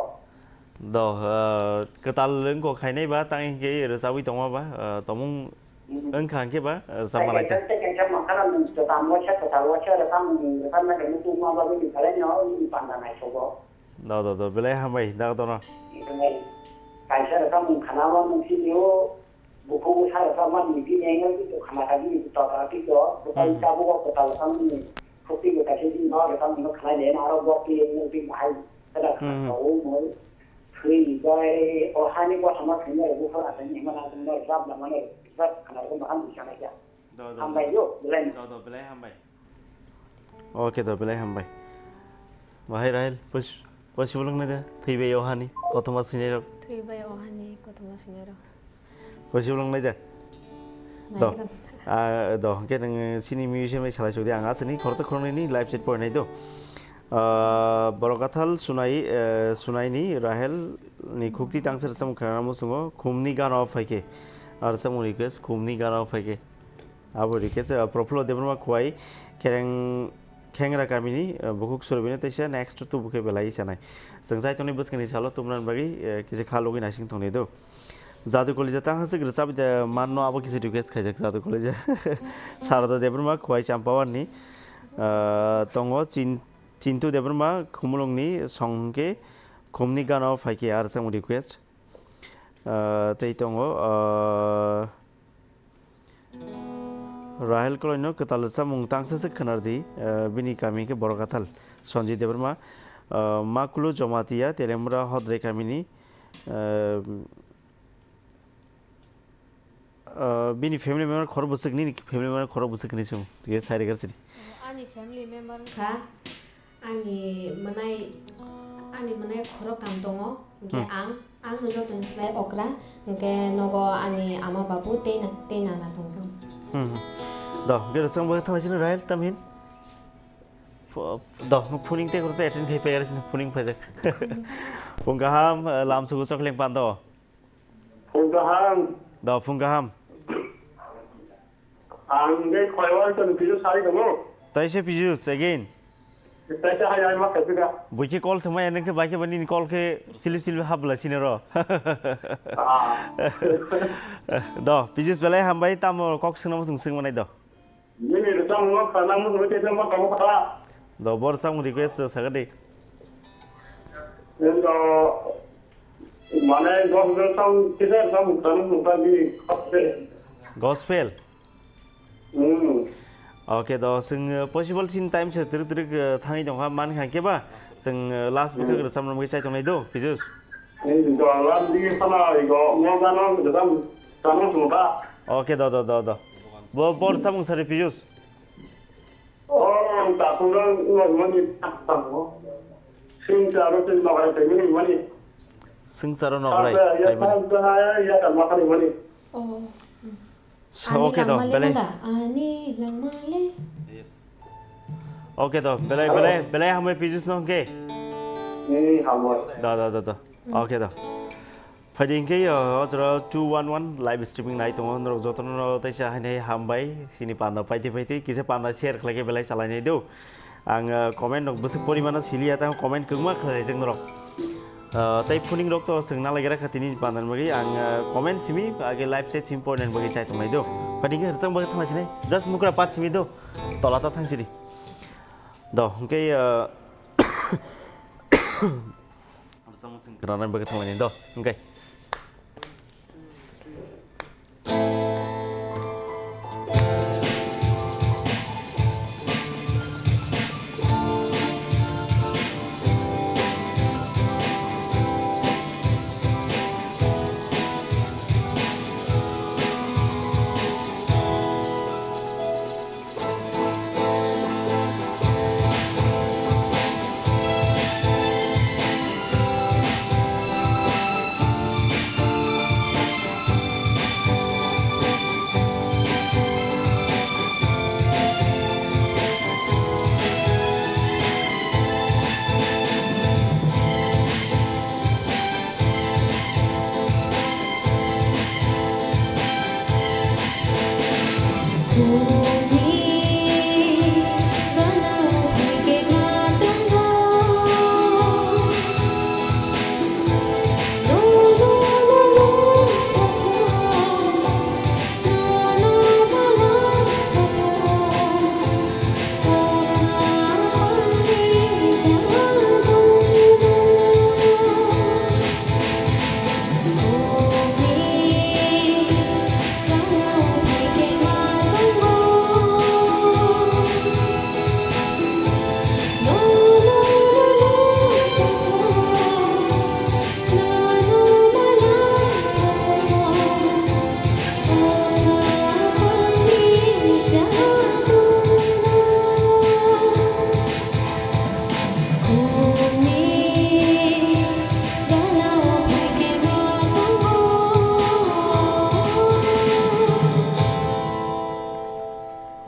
Do, ah, kwtal wngkha khainai ba, tang hingke rwchapwi tongma ba, ah, tongmung wngkha hingke ba, ah, rwchapma lai ta. Tei kaisa, tei kaisa makhana nwng kwtal waisa, kwtal waisa rwchapmung rwchapna khe muchungma bagwi ni belai no nini panda naisogo. Do, do, do, belai hambai, da, dono. Kaisa rwchapmung khana ma nung sini o, bukhuk bwsa rwchapmani bini angle twi khana kha bini tokra twi to, bwtai tabuk o kwtal rwchapmani khukti bwtai se bini no rwchapmung no khlai le, aro bo twi angle twi bahai kwtal khana kha o moi thwi bai o hani kothoma thwina rwgwi phor asani himma na no rwchap na mane rwchap khana rwgwi maham bwsa na kya. Do, do, hambai do. Yo, belai. Do, do, belai hambai. Oke, do, belai hambai. Bahai Rahel, pos-, possible wngnai da? Thwi bai o hani, kothoma sinai rok. Thwi bai o hani, kothoma sinai rok. Possible wngnai da? Do. Naigra. Ah, do, hwnkhe nwng sini musician bai salai sudi, ang asini khoroksa khoroknwi ni live chat porinai do. Ah, Borok Gathal Sunai, eh, Sunaini Rahel ni khukti tangsa rwchapmung khwnana muchungo, Khumni gana o phaikhe. Ar rwchapmung request, Khumni gana o phaikhe. Abo ri khe se, uh, Profulo Debbarma Khowai Kereng Khengra kamini, uh, bukhuk Surabhino teisa next to bukhe belai sanai. Chwng chai tongnai bwskangni salo tumnani bagwi, uh, kisa kha logwi naising tongnai do. Jadu Kolija tang hasik rwchapwi de manno abo kisa request khaijak Jadu Kolija. Sarada Debbarma Khowai Champawarni, uh, tongo Chin-, Chintu Debbarma Khumulwngni song hwnkhe Khumni gana o phaikhe ar chwng request. Uh, tei tongo, uh, Rahel Koloino kwtal rwchapmung tangsa se khwnardi, ah, bini kami khe Borok Gathal, Sanjay Debbarma, ah, Makulu Jamatia, Telemura Hodre kamini, ah, ah, bini family member khorok bwswk, nini family member khorok bwswk hinwi sung, tei sai rwgwk sidi. Ani family member wngkha. Ani mwnai, ani mwnai khoroktham tongo, hwnkhe Hmm. ang, ang no jotoni slai okra, hwnkhe nogo ani ama babu tei na-, tei nana tongjago. Hmm, hmm. Do, hwnkhe rwchapmung bai thanglaisino Rahel tamhin. Pho-, do, phuning tei khoroksa attend khai paiya sini phuning phaijak. Phung kaham, eh, lam sugu chokleng pando. Phung kaham. Do, phung kaham. Ang de khwlaiwa tong Pijus sai tongo. Taisa Pijus again. Taisa hai ai ma khaipika. Buikhe call swmaya nang khe bai khe bani call khe silip silip hapla sini ro. Ah. Do, Pijus belai hambai tamo kok swngna muchung swngmanai do. Nini rwchapmung no khana muchung tei ma kamo kha. Do, bor samung request sakadi. Nendo mane dos jon sam kisa sam tanu muta di khapte. Gospel. Hmm. Okay, do, chwng, uh, possible sin time se twrwk twrwk, uh, thangwi tongkha, mankha khe ba, chwng, uh, last bwkhak Hmm. rwchapna bagwi chai tongnai do, Pijus? Hmm, do, last bwkhak phano igo, mo gano rwchap, tanu muta. Okay, do, do, do, do. Bo, bor samung sari Pijus. Oh, takhungrok nokmani takhungo. Singcharo tei nokrai tongmani mani. Singcharo nokrai Takhungrok ya tongmani. Takhungrok ya tongmani mani. Oh. So, ani okay do, langmale belai. Mada, ani langmale. Okay do, belai, belai, belai hambai Pijus no hwnkhe. Ni hambai. Da, da, da, da. Mm. Okay do. Phaidi hwnkhe, o, o jora two one one live streaming nai tongo, norok jotono no teisa hainai hambai, sini panda paiti paiti, kisa panda share khlaikhe belai chalainai do. Ang, o, comment rok bwswk porimano siliya, tamo comment kwbangma khlaijak norok. O, tei phuning rok to chwng nalai gra kha tini panda ni bagwi, ang, o, comment simi, age live chat simi porinani bagwi chai tongnai do. Phaidi hwnkhe rwchapmung bagwi thangsinai, just mukra pat simi do, tola ta thangsidi. Do, hwnkhe, o, Rwchapmung chwng khwnanani bagwi thanglaini do, hwnkhe.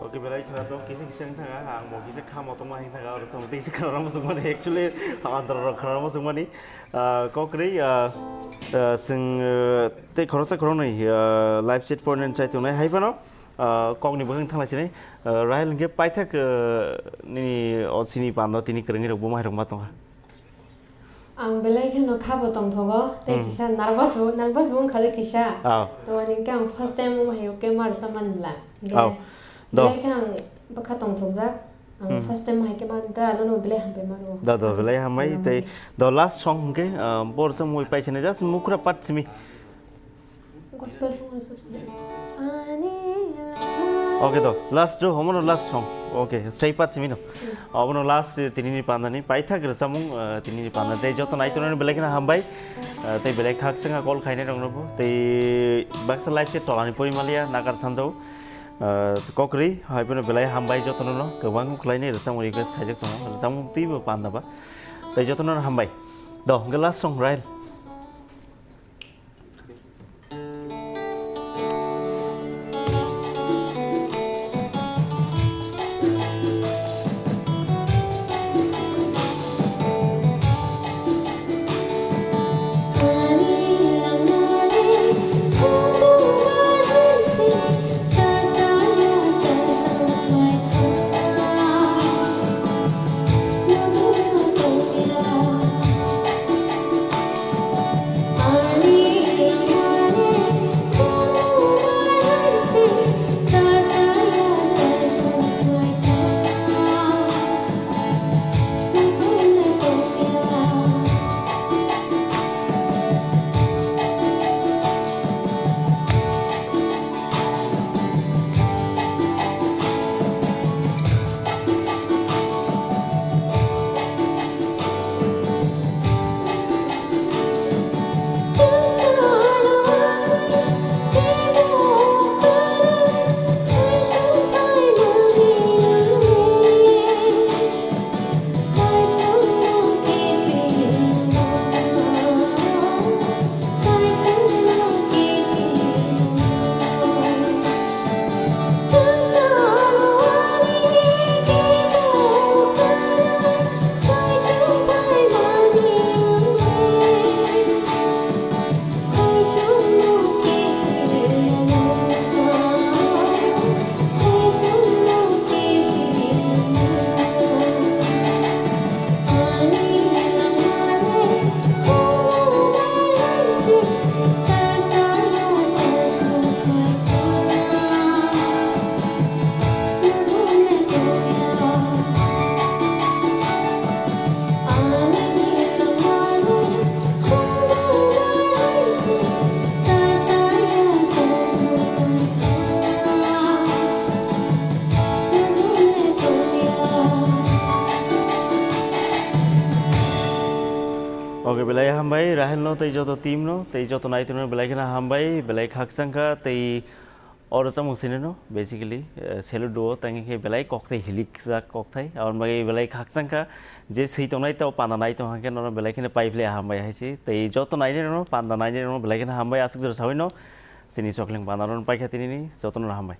Oke, belai khwna to kisa kisa wng thang, ang bo kisa khamo tongma hing thang, aro song tei kisa khwna muchung mani, actually, andro rok khwna muchung mani. Ah, kok kwrwi, ah, ah, chwng, ah, tei khoroksa khoroknwi, ah, live chat point chai tongnai hai phano, ah, kokni bwkhak thang lai sinai, ah, Rahel hwnkhe paithak, ah, nini o chini pando tini kwrwngwi rok buma hai rok ma tongkha. Ang belai kheno kha bo tongthogo, tei Hmm. kisa nervous bo, nervous bo wngkha le kisa. Ah. Tamoni hwnkhe ang first time wng hai khe ma rwchapmani bwla. Hwnkhe Ah. Do. belai khe ang bwkha tongthokjak. Ang Hmm. first time hai khe ma da, ano no belai hambai ma rwo. Da, da, belai hambai. Belai Tei hambai. do last song hwnkhe, ah, bo rwchapmung bai paisani just mukhra part simi. Gospel song rwchap sini. Ani lama. Oke, do. Last do, homono last song. Oke, stay pat simi no. Obono last, eh, tinini pandani paithak rwchapmung, eh, tinini panda. Tei joto naitonani belai kheno hambai. Eh, tei belai khakchangma call khainai rokno bo. Tei baksa live se tolani pori maliya, nakar sanjao. Eh, kokrwi, hai bono belai hambai jotono no. Kwbang khlainai rwchapmung request khaijak tongo. Rwchapmung twibo panda ba. Tei jotono hambai. Do, hwnkhe last song, Rahel. Oke, belai hambai, Rahel no tei joto team no, tei joto naitu no belai kheno hambai, belai khakchangkha, tei oro chamung sini no, basically, eh, Selu duo, tangwi khe belai kokthai hilikjak kokthai, aboni bagwi belai khakchangkha, je swi tongnai tei panda nai tong hwnkhe nono belai kheno paiphle hambai hai se, tei joto nainai rokno, panda nainai rokno belai kheno hambai, aswk jora sawi no, chini Chokling panda rokno paikha tinini, jotono hambai.